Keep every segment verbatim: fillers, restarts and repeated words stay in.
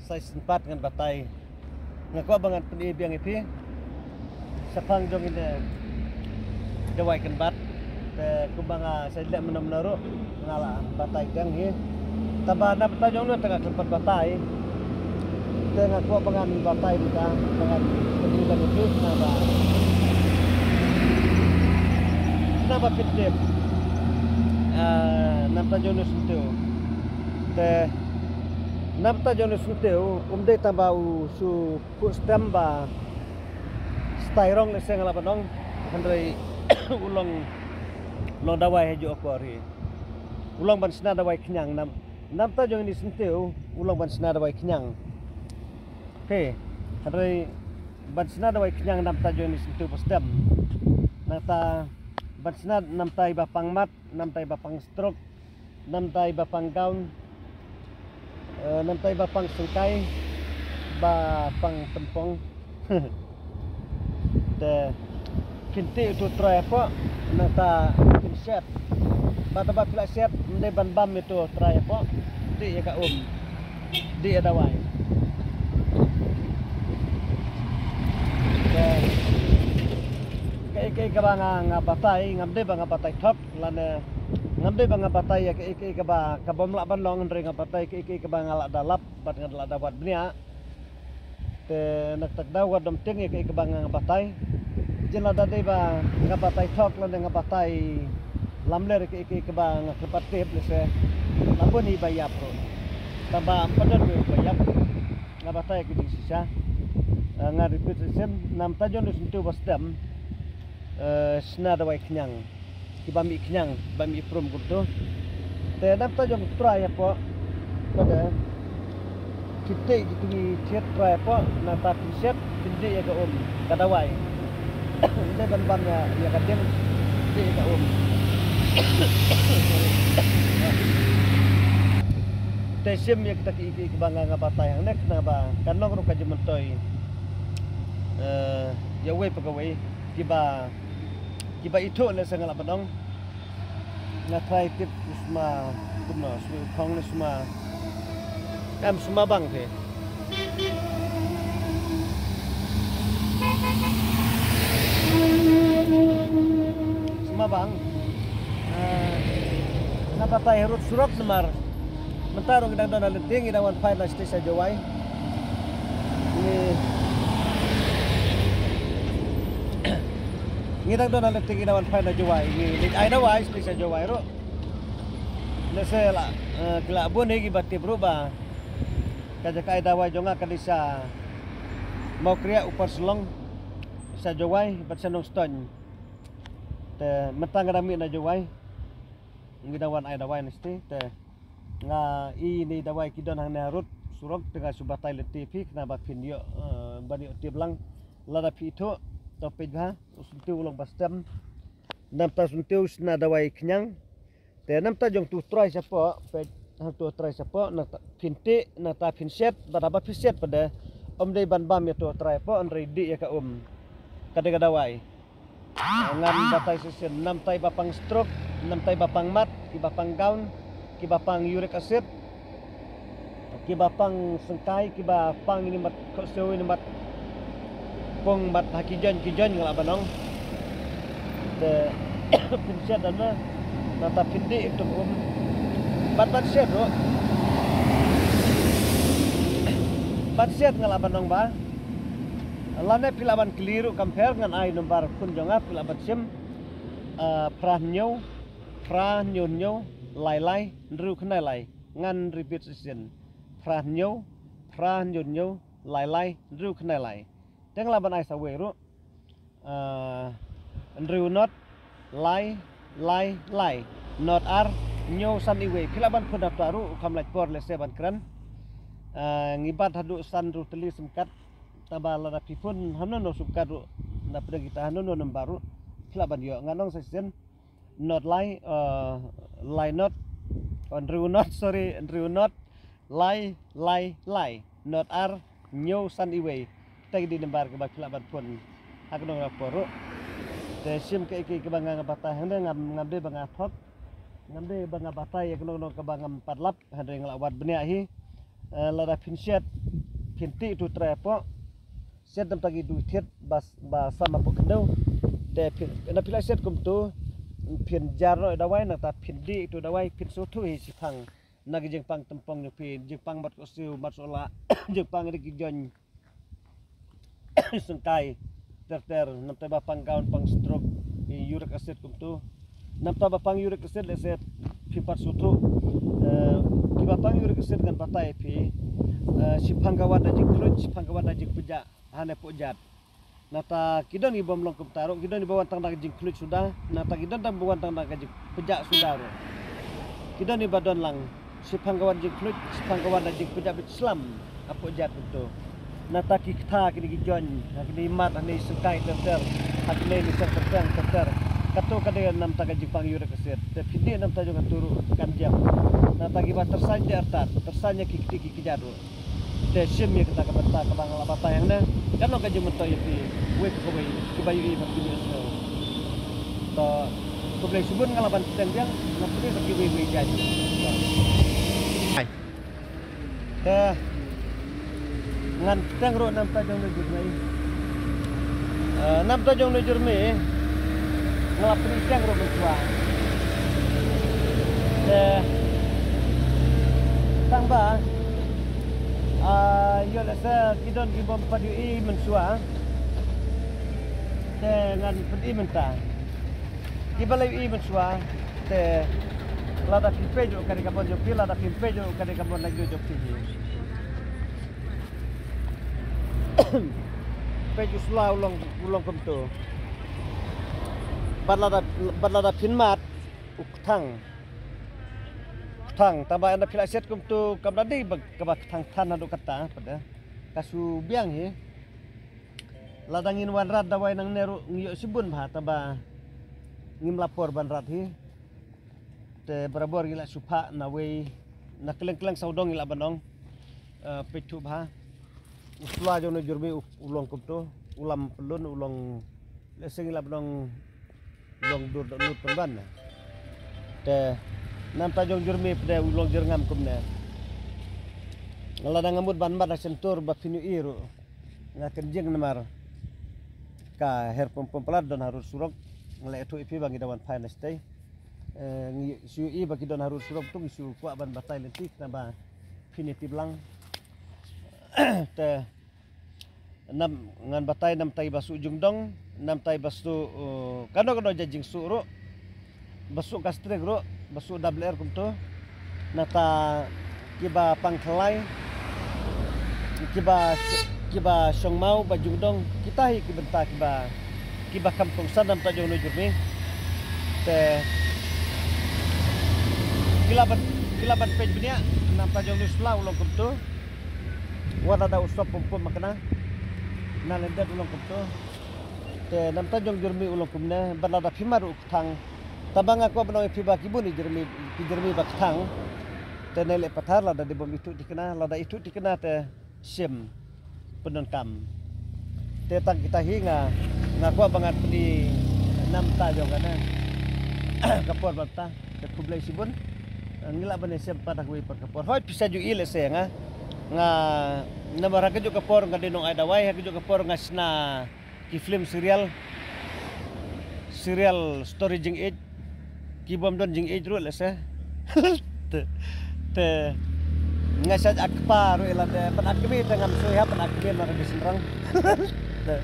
Sa shisien pat ngan batai. Nga kwah ba ngan pyni biang ïa phi shaphang jong ine i dawai kynbat. Te kumba nga sa leh mynno mynno ruh nga la batai biang hi. Tangba na bynta jong no te nga khlem pat batai. Te nga kwah ba ngan batai mynta, ba ngan pyni biang ïa phi, namar ba, namar ba phi tip, ah, na bynta jong no syntiew. Te na bynta jong no syntiew, um dei tangba u shu khuh stem ba stai rong lehse nga lah ban ong, hynrei u long, long dawai ha ju akor hi. U long ban shna dawai khñiang. Na, na bynta jong ine i syntiew u long ban shna dawai khñiang. Te hynrei ban shna dawai khñiang na bynta jong ine i syntiew ba stem. Nangta ban shna na bynta iba pang mat, na bynta iba pang stroke, na bynta iba pang gown, eh, na bynta iba pang syngkai, ba pang tympong. Te phin tih utu u trai hapoh, nangta phin shet. Bad haba phi la shet, ym dei ban bam ïa utu u trai hapoh. Dih ïa ka um. Dih ïa dawai. Te kaei kaei kaba nga, nga batai, ngam dei ba nga batai thok, lane ngam dei ba nga batai ïa kaei kaei kaba, kabym lah ban long, hynrei nga batai kaei kaei kaba nga lah da lap bad nga lah da wad bniah. Te na kata ka daw wat dom tieng ïa kaei kaba nga, nga batai. Jin lada dei ba nga batai thok lane nga batai lamler ïa kaei kaei kaba nga khlem pat tip, lehse la bun iba ïap ruh. Tangba ym pat don iba ïap. Nga batai ïa ka jingshisha. Eh, nga repeat shisien, na bynta jong ine i syntiew ba stem, eh, shna dawai khñiang. Kiba mih khñiang, ba mih prum kumto. Te na bynta jong u trai hapoh, pat de phi tih kito ki thied trai hapoh, nangta phin shet, phin dih ïa ka um, ka dawai. Ym dei ban bam ïa, ïa ka dieng, dih ïa ka um. Te shim ïa kita kiei kiei kiba nga, nga batai hangne, khnang ba kan long ruh ka jingmyntoi, eh, ïa uwei pa kawei, kiba, kiba ithuh lehse nga lah ban ong. Nga try tip u sma kumno, sma u khong ne sma, em, sma bang te. Sma bang. Eh, nga batai harud surok namar mynta ruh ngi dang don ha lynti, ngi dang wan phai na stage sha Jowai. Ngi, ngi dang don ha lynti, ngi dang wan phai na Jowai. Ngi leit ai dawai stage sha Jowai ruh. Lehse la, eh, ki la bun hi kiba tip ruh ba ka jaka ai dawai jong nga ka dei sha Mawkriah, Upper Shillong, sha Jowai bad sha Nongstoiñ. Te mynta nga dang mih na Jowai. Ngi dang wan ai dawai na stage, te nga i ine i dawai ki don hangne harud surok, te nga shu batai lynti ïa phi khnang ba phin ïoh, eh, ban ïoh tip lang. Lada phi ithuh, to peit bha, u syntiew u long ba stem. Na bynta u syntiew shna dawai khñiang. Te na bynta jong utu u trai shapoh, peit, ha utu u trai shapoh, nangta phin tih, nangta phin shet, bad haba phi shet pat de, ym dei ban bam ïa utu u trai hapoh, hynrei dih ïa ka um. Ka dei ka dawai. Ngan batai shisien, na bynta iba pang stroke, na bynta iba pang mat, kiba pang gout, kiba pang uric acid, kiba pang syngkai, kiba pang ine i mat khohsiew, ine i mat pung, mat ha ki joint, ki joint nga lah ban ong. Te phin shet da me, nangta phin dih ïa utu um. Bad, bad shet ruh. Bad shet nga lah ban ong ba. Lane phi lah ban kylli ruh, compare, ngan ai number phone jong nga, phi lah ban shim, ah, phra hynñiew, phra hynñiew hynñiew, lai lai, hynriew khyndai lai. Ngan repeat shisien. Phra hynñiew, phra hynñiew hynñiew, lai lai, hynriew khyndai lai. Te nga lah ban ai sa uwei ruh. Ah, hynriew not, lai, lai, lai. Not ar, hynñiew san uwei. Phi lah ban phone hangta ruh, kham lait por lehse ban kren. Ah, ngi bat haduh san hynriew tylli syngkat. Tangba lada phi phone hangno hangno syngkat ruh, na pdeng kita hangno hangno number ruh, phi lah ban ïoh. Ngan ong sa shisien. Not lai, eh, lai not, oh, hynriew not, sorry, hynriew not, lai, lai, lai, not ar, hynñiew san uwei. Te ki dei number kiba phi lah ban phone ha kano kano ka por ruh. Te shim kaei kaei kaba nga, nga batai hangne, ngam, ngam dei ba nga thok, ngam dei ba nga batai ïa kano kano kaba ngam pat lap, hynrei nga lah wad bniah hi. Eh, lada phin shet, phin tih tu trai hapoh. Siat namta ki du thied ba, ba sam hapoh khyndew. Te phin, na phi la siat kumtu, phin jar noh dawai, nangta phin dih tu dawai, phin sngewthuh hi shiphang. Na ki jingpang tympong jong phi, jingpang mat ko siew, mat sola, jingpang ri ki join. Sngewkai ter ter, namta ba pang gout, pang stroke, uric acid kumtu. Namta ba pang uric acid lehse phi pat sngewthuh. Eh, kiba pang uric acid ngan batai phi. Eh, shiphang ka wan da jingkhluit, shiphang ka wan da jingpjah, hane pojat. Nangta ki don ki bym long kumta ruh, ki don kiba wan tang da ka jingkhluit suda, nangta ki don tang ba wan tang da ka jingpjah suda ruh. Ki don kiba don lang, shiphang ka wan jingkhluit, shiphang ka wan da jingpjah bit slam, hapoh jait kumtu. Nangta ki kta kine ki join, ha kine ki mat, ha kine ki sngewkai ter ter, ha kine ki ter ter ter ter. Kato ka dei namta ka jingpang uric acid. Te phi dih namta jong kato ruh kan jem. Nangta kiba tyrsain dih artat, tyrsain ïa ki kti ki kjat ruh. Te shim ïa kata ka bynta kaba nga la batai hangne. Kan long ka jingmyntoi ïa phi. Wei pa wei kiba ïohi bad kiba ïohsngew. To, khublei shibun, nga la ban bteng biang, nga pdiang sa kiwei wei jait. Te ngan bteng ruh namta jong Nujurmi. Eh, namta jong Nujurmi nga la pdiang ruh mynshuwa. Te tang ba, ah, ïoh lehse ki don ki bym pat ïohi mynshuwa. Te ngan pyni mynta. Kiba la ïohi mynshuwa, te lada phi peit ruh ka dei ka mon jong phi, lada phim peit ruh ka dei ka mon laitluid jong phi hi. Peit u sla u long, u long kumtu. Bad lada, bad lada phin mad, u kthang. Kthang, tangba ynda phi la siat kumtu, kam da dei ba, kaba kthang than haduh katta, pat da. Ka shu biang hi. Lada ngin wanrah dawai nangne ruh ngi ïoh shibun bha, tangba ngim la por ban rah hi. Te barabor ngi la shu phah na wei, na kylleng kylleng sawdong ngi la ban ong. Eh, peit thuh bha. U sla jong Nujurmi u, u long kumtu, u lam pyllun, u long lehse ngi la ban ong long dur dohnud pynban. Te namta jong Jurmi pat de u long jyrngam kumne. Lada nga mut ban mad ha shyntur ba phin ïohi ruh. Nga kynjing namar ka her pum pum palat don harud surok. Nga la ïathuh ïa phi ba ngi da wan phai na shatei. Eh, ngi shu ïohi ba ki don harud surok tu ngi shu kwah ban batai lynti khnang ba phin ïatip lang. Te nam, ngan batai namta iba shu jingdong, namta iba shu, uh, kano kano jait jingshu ruh. Ba shu gastric ruh, ba shu double R kumtu. Nangta kiba pang khlai, kiba, kiba shong maw, ba jingdong, kita hi ki bynta kiba, kiba kham kongsan namta jong Nujurmi. Te ki la ban, ki la ban peit bniah namta jong Nusla u long kumtu. Wat lada u sop pum pum makna, na lyndet u long kumtu. Te namta jong Jurmi u long kumne, bad lada phi mad ruh u kthang. Tangba nga kwah ban ong ïa phi ba ki bun ki Jurmi, ki Jurmi ba kthang. Te ne leh pathar lada dei bym ithuh thikna, lada ithuh thikna te shim pyndonkam. Te tang kita hi nga, nga kwah ba ngan pyni namta jong kane ka por mynta. Te khublei shibun. Ngi lah ban ïashem pat ha kawei pat ka por. Hooid phi sa ju ïohi lehse nga, nga namar ha kajuh ka por nga dei nongai dawai, ha kajuh ka por nga shna ki film serial, serial story jingïeit, ki bym don jingïeit ruh lehse. Te, te nga shait akpa ruh ïa lade, ban akmie te ngam shu ïa ban akmie na ka shynrang. Te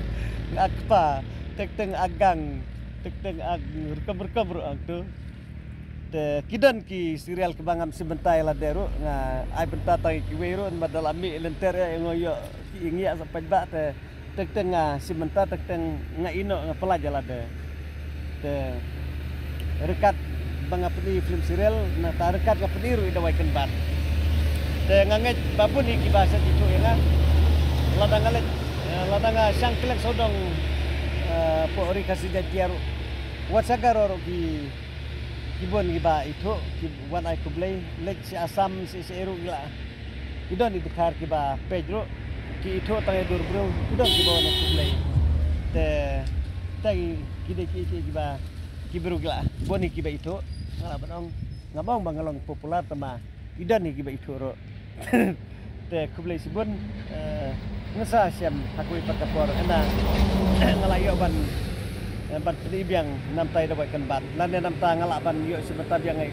nga akpa, tek teng agang, tek teng ag rukom rukom ruh ang tu. Te ki don ki serial kiba ngam shim bynta ïa lade ruh, nga ai bynta tang ïa kiwei ruh, namar da la mih lynter ïa ngo ïoh ki ïing ïa sa paidbah te. Tek teng nga shim bynta, tek teng nga ïehnoh nga pyllait ïa lade. Te ryngkat ba nga pyni film serial, nangta ryngkat nga pyni ruh ïa dawai kynbat. Te nga ngeit ba bun hi kiba sa ithuh ïa nga. Lada nga leit, eh, lada nga shang kylleng sawdong, eh, hapoh Ri Khasi Jaiñtia ruh, wat sha Garo ruh ki, ki bun kiba ithuh, ki wan ai khublei, leit sha Assam, sha, sha ruh ki la. Ki don ki dkhar kiba peit ruh, ki ithuh tang ïa dur briew, ki don kiba wan ai khublei. Te, te ki, ki dei ki, ki, kiba, ki briew ki la. Bun hi kiba ithuh, nga lah ban ong, ngam ong ba nga long popular tangba ki don hi kiba ithuh ruh. Te khublei shibun, eh, Nga sa shem ha kawei pat ka por, hynda nga la ïoh ban, eh, ban pyni biang namta ïa dawai kan bat. Lane namta nga lah ban ïoh shem namta biang ïa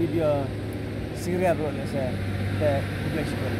video serial ruh lehse. Te khublei shibun.